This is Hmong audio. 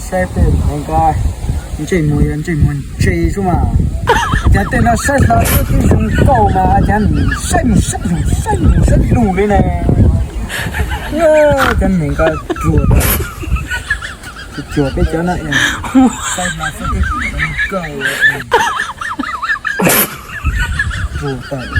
Saib tej ntsej muag, yog ntsej muag ntse xwb mas. Cas tej no saib hlo twb zoo nkauj mas cas saib mus saib lus saib mus saib lus li ne. Cov neeg ko ruam, tsuas peb cov no saib hlo saib twb zoo nkauj, ruam tawm.